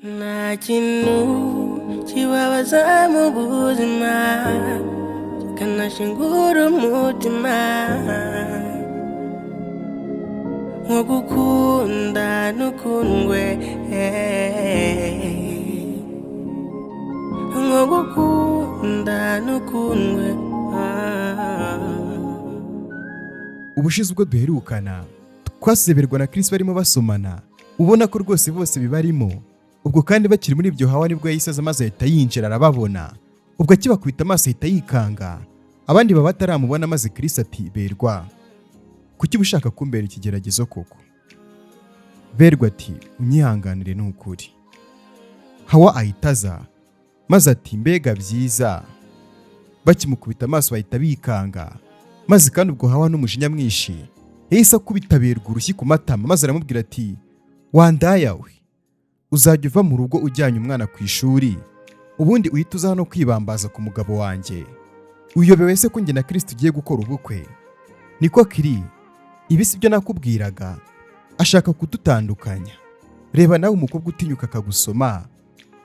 Nta kintu kibabaza mu buzima kikanashengura umutima nko gukunda n'ukundwe, nko gukunda n'ukundwe. Ubushize ubwo duherukana, twaseberwa na Chris barimo basomana, ubona ko rwose bose bibarimo. Ubwo kandi bakiri muri ibyo, Hawa nibwo yahise aza maze ahita yinjira arababona. Ubwo akibakubita amaso ahita yikanga, abandi baba bataramubona. Maze Chris ati: "Berwa, kuki uba ushaka kumbera ikigeragezo koko?" Berwa ati: "Unyihanganire ni ukuri." Hawa ahita aza maze ati: "Mbega byiza!" Bakimukubita amaso bahita bikanga. Maze kandi ubwo Hawa n'umujinya mwinshi yahise akubita Berwa urushyi ku matama, maze aramubwira ati: "Wandaya we, uzajya uva mu rugo ujyanye umwana ku ishuri, ubundi uhita uza hano kwibambaza ku mugabo wanjye? Uyobewe se ko njye na Chris tugiye gukora ubukwe? Niko kiri, ibi si byo nakubwiraga? Ashaka kudutandukanya. Reba nawe, umukobwa utinyuka akagusoma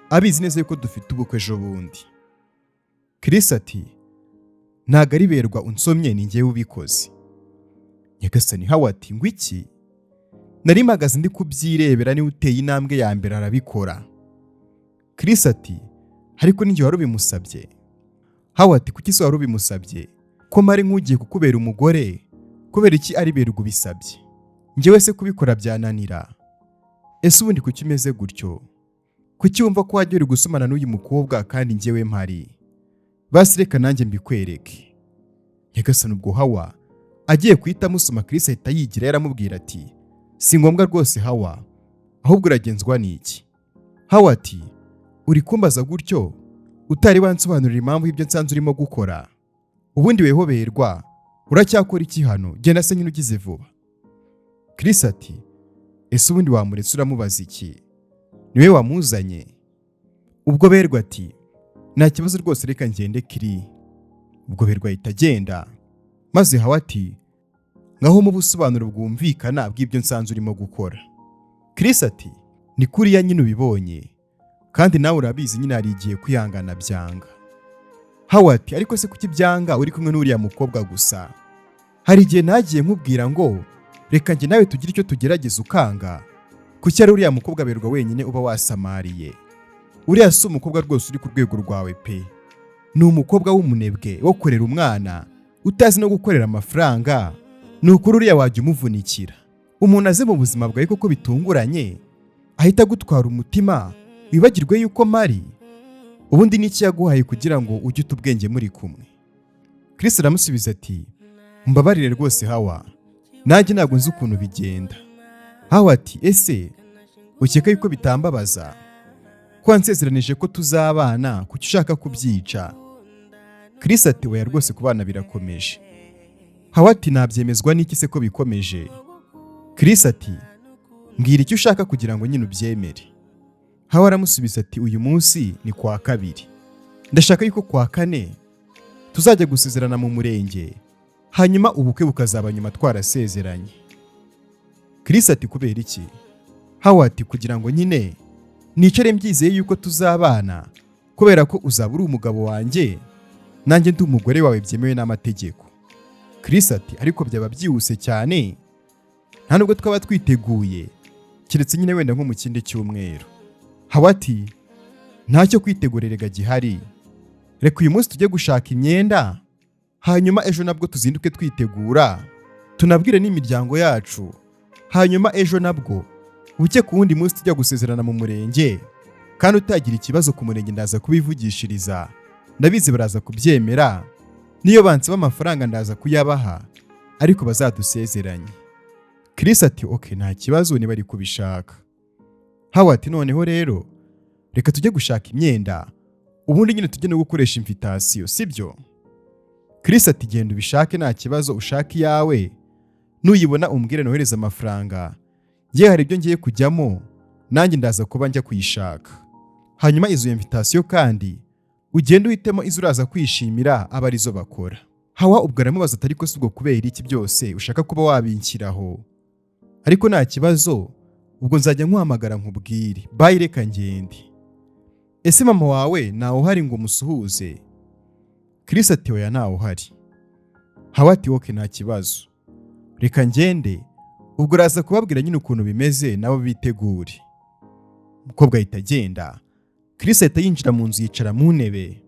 abizi neza yuko dufite ubukwe ejo bundi." Chris ati: "Ntago ari Berwa unsomye, ni njyewe ubikoze." Nyagasani! Hawa ati: "Ngo iki? Nari mpagaze ndi kubyirebera, niwe uteye intambwe ya mbere arabikora." Chris ati: "Ariko ninjye wari ubimusabye." Hawa ati: "Kuki se wari ubimusabye, ko mari nk'ugiye kukubera umugore? Kubera iki ari Berwa ubisabye? Njyewe se kubikora byananira? Ese ubundi kuki umeze gutyo? Kuki wumva ko wajya uri gusomana n'uyu mukobwa kandi njyewe mpari? Basi reka nanjye mbikwereke." Nyagasani! Ubwo Hawa agiye guhita amusoma, Chris ahita yigira yaramubwira ati: "Si ngombwa rwose Hawa, ahubwo uragenzwa n'iki?" Hawa ati: "Uri kumbaza gutyo utari wansobanurira impamvu y'ibyo nsanze urimo gukora? Ubundi weho Berwa, uracyakora iki hano? Genda se nyine ugize vuba." Chris ati: "Ese ubundi wamuretse, uramubaza iki? Niwe wamuzanye." Ubwo Berwa ati: "Nta kibazo rwose, reka ngende kiri." Ubwo Berwa ahita agenda, maze Hawa ati: "Ngaho mu busobanuro bwumvikana bw'ibyo nsanze urimo gukora." Chris ati: "Ni kuriya nyine ubibonye, kandi nawe urabizi nyine, hari igihe kwihangana byanga." Hawa ati: "Ariko se kuki byanga uri kumwe n'uriya mukobwa gusa? Hari igihe nagiye nkubwira ngo reka njye nawe tugire icyo tugerageza ukanga. Kuki ari uriya mukobwa Berwa wenyine uba wasamariye? Uriya si umukobwa rwose uri ku rwego rwawe pe. Ni umukobwa w'umunebwe wo kurera umwana, utazi no gukorera amafaranga. Ni ukuri uriya wajya umuvunikira. Umuntu aze mu buzima bwawe koko bitunguranye, ahita agutwara umutima, wibagirwe yuko mari. Ubundi ni iki yaguhaye kugira ngo ujye uta ubwenge muri kumwe?" Chris aramusubiza ati: "Mbabarire rwose Hawa, nanjye ntabwo nzi ukuntu bigenda." Hawa ati: "Ese ukeka yuko bitambabaza ko wansezeranije ko tuzabana? Kuki ushaka kubyica?" Chris ati: "Oya rwose, kubana birakomeje." Hawa ati: "Nabyemezwa n'iki se ko bikomeje?" Chris ati: "Mbwira icyo ushaka kugira ngo nyine ubyemere." Hawa aramusubiza ati: "Uyu munsi ni kwa kabiri, ndashaka yuko kwa kane tuzajya gusezerana mu murenge, hanyuma ubukwe bukazaba nyuma twarasezeranye." Chris ati: "Kubera iki?" Hawa ati: "Kugira ngo nyine nicare mbyizeye yuko tuzabana, kubera ko uzaba uri umugabo wanjye, nanjye ndi umugore wawe byemewe n'amategeko." Chris ati: "Ariko byaba byihuse cyane, nta nubwo twaba twiteguye, keretse nyine wenda nko mu kindi cyumweru." Hawa ati: "Ntacyo kwitegurerega gihari. Reka uyu munsi tujye gushaka imyenda, hanyuma ejo nabwo tuzinduke twitegura, tunabwire n'imiryango yacu, hanyuma ejo nabwo buke ku wundi munsi tujya gusezerana mu murenge. Kandi utagira ikibazo, ku murenge ndaza kubivugishiriza, ndabizi baraza kubyemera. Niyo bansaba amafaranga ndaza kuyabaha, ariko bazadusezeranye." Chris ati: "Okay, nta kibazo niba ari kubishaka." Hawa ati: "Noneho rero reka tujye gushaka imyenda, ubundi nyine tujye no gukoresha invitation, sibyo?" Chris ati: "Genda ubishake, nta kibazo, ushake iyawe, nuyibona umbwire nohereze amafaranga. Ngiye hari ibyo ngiye kujyamo, nanjye ndaza kuba njya kuyishaka. Hanyuma izo invitation kandi ugende uhitemo izo uraza kwishimira, aba arizo bakora." Hawa ubwo aramubaza ati: "Ariko si ubwo kubera iki byose ushaka kuba wabinshyiraho? Ariko nta kibazo." Ubwo nzajya nkuhamagara nkubwire. Bye, reka ngende. Ese mama wawe ntawe uhari ngo musuhuze?" Chris ati: "Oya, ntawe uhari." Hawa ati: "Okay, nta kibazo, reka ngende. Ubwo uraza kubabwira nyine ukuntu bimeze, nabo bitegure." Umukobwa ahita agenda. Chris ahita yinjira mu nzu, yicara mu ntebe.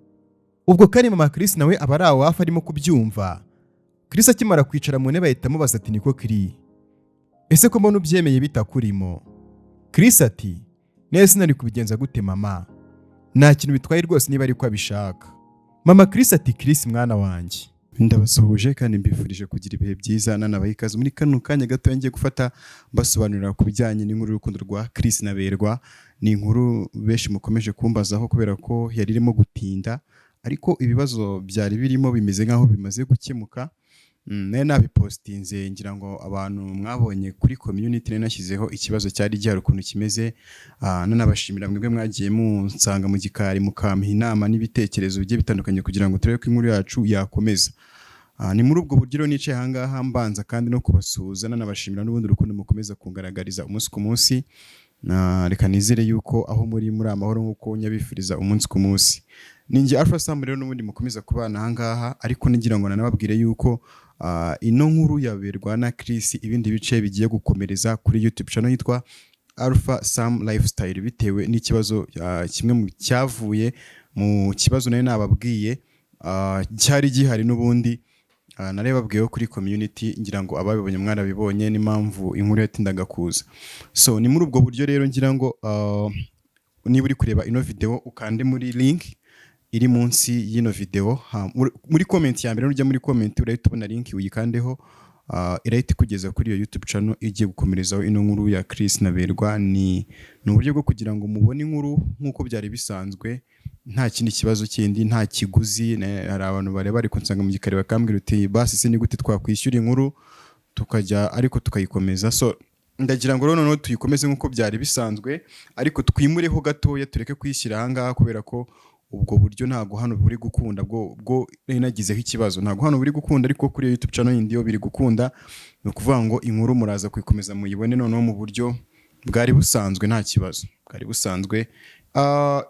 Ubwo kandi mama Chris nawe aba ari aho hafi, arimo kubyumva. Chris akimara kwicara mu ntebe ahita amubaza ati: "Niko Chris, ese ko mbona ubyemeye bitakurimo?" Chris ati: "Neza sinari kubigenza gute mama? Nta kintu bitwaye rwose niba ariko abishaka." Mama Chris ati: "Chris mwana wanjye, ndabasuhuje kandi mbifurije kugira ibihe byiza, nanabaha ikaze muri kano kanya gato ngiye gufata mbasobanurira ku bijyanye n'inkuru y'urukundo rwa Chris na Berwa. Ni inkuru benshi mukomeje kumbazaho kubera ko yari irimo gutinda, ariko ibibazo byari birimo bimeze nk'aho bimaze gukemuka. Nari nabipostinze, ngira ngo abantu mwabonye kuri community nari nashyizeho ikibazo cyari gihari ukuntu kimeze. Nanabashimira mwebwe mwagiye munsanga mu gikari, mukampa inama n'ibitekerezo bigiye bitandukanye kugira ngo turebe ko inkuru yacu yakomeza. Ni muri ubwo buryo rero nicaye ahangaha, mbanza kandi no kubasuhuza, nanabashimira n'ubundi rukundo mukomeza kungaragariza umunsi ku munsi. Reka nizere yuko aho muri amahoro nk'uko nyabifuriza umunsi ku munsi. Ni njye Alpha Sam rero n'ubundi mukomeza kubana ahangaha, ariko nigira ngo nanababwire yuko ino nkuru ya Berwa na Chris, ibindi bice bigiye gukomereza kuri YouTube channel yitwa Alpha Sam Lifestyle, bitewe n'ikibazo kimwe mu cyavuye mu kibazo nari nababwiye cyari gihari n'ubundi. Nari babwiyeho kuri community, ngira ngo ababibonye mwarabibonye n'impamvu inkuru yatindaga kuza. So ni muri ubwo buryo rero ngira ngo niba uri kureba ino video, ukande muri link iri munsi y'ino video, muri comment ya mbere. Nujya muri comment urahita ubona link, uyikandeho, irahita ikugeza kuri iyo YouTube channel igiye gukomerezaho ino nkuru ya Chris na Berwa. Ni uburyo bwo kugira ngo mubone inkuru nk'uko byari bisanzwe, nta kindi kibazo kindi, nta kiguzi. Hari abantu bari bari kunsanga mu gikari bakambwira uti: "Basi se ni gute twakwishyura inkuru tukajya ariko tukayikomeza?" So ndagira ngo rero noneho tuyikomeze nk'uko byari bisanzwe, ariko twimureho gatoya, tureke kuyishyira ahangaha kubera ko ubwo buryo ntabwo hano buri gukunda. Bwo nari nagizeho ikibazo, ntabwo hano buri gukunda, ariko kuri iyo YouTube channel yindi yo biri gukunda. Ni ukuvuga ngo inkuru muraza kuyikomeza muyibone noneho mu buryo bwari busanzwe, nta kibazo, bwari busanzwe.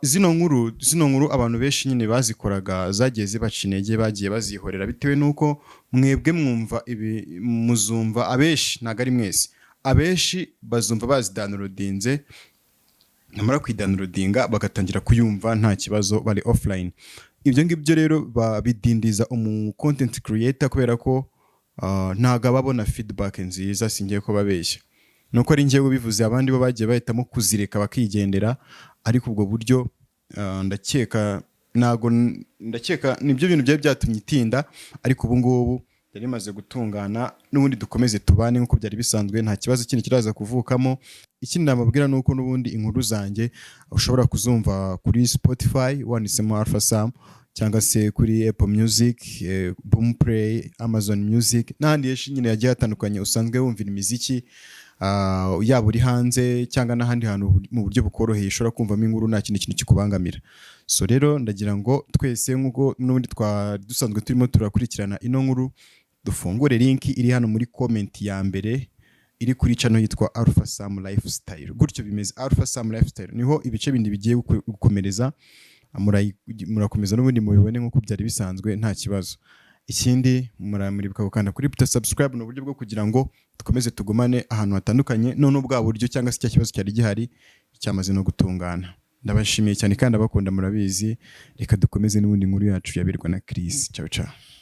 Zino nkuru abantu benshi nyine bazikoraga zagiye zibaca intege, bagiye bazihorera bitewe n'uko mwebwe mwumva ibi, muzumva abenshi, ntabwo ari mwese, abenshi bazumva bazidownloadinze, namara kuyidownloadinga bagatangira kuyumva nta kibazo, bari offline. Ibyo ngibyo rero bidindiza umu content creator kubera ko ntabwo aba abona feedback nziza. Singiye ko babeshya, nuko ari njyewe ubivuze, abandi bo bagiye bahitamo kuzireka bakigendera. Ariko ubwo buryo ndakeka ntago, ndakeka nibyo bintu byari byatumye itinda, ariko ubu ngubu yari imaze gutungana. N'ubundi dukomeze tubane nk'uko byari bisanzwe, nta kibazo kindi kiraza kuvukamo. Ikindi nababwira ni uko n'ubundi inkuru zanjye ushobora kuzumva kuri Spotify wanditsemo Alpha Sam, cyangwa se kuri Apple Music, Boomplay, Amazon Music n'ahandi henshi nyine hagiye hatandukanye usanzwe wumvira imiziki, yaba uri hanze cyangwa n'ahandi hantu, mu buryo bukoroheye ushobora kumvamo inkuru nta kindi kintu kikubangamira. So rero ndagira ngo twese, nk'uko n'ubundi twari dusanzwe turimo turakurikirana ino nkuru, dufungure link iri hano muri comment ya mbere iri kuri channel yitwa Alpha Sam Lifestyle. Gutyo bimeze, Alpha Sam Lifestyle, niho ibice bindi bigiye gukomereza. Murakomeza n'ubundi mubibone nk'uko byari bisanzwe, nta kibazo. Ikindi, muramuribuka gukanda kuri buto subscribe. Ni uburyo bwo kugira ngo dukomeze tugumane ahantu hatandukanye. None bwa buryo cyangwa se cya kibazo cyari gihari cyamaze no gutungana. Ndabashimiye cyane kandi abakunda murabizi. Reka dukomeze n'ubundi nkuru yacu ya Berwa na Chris. Ciao ciao.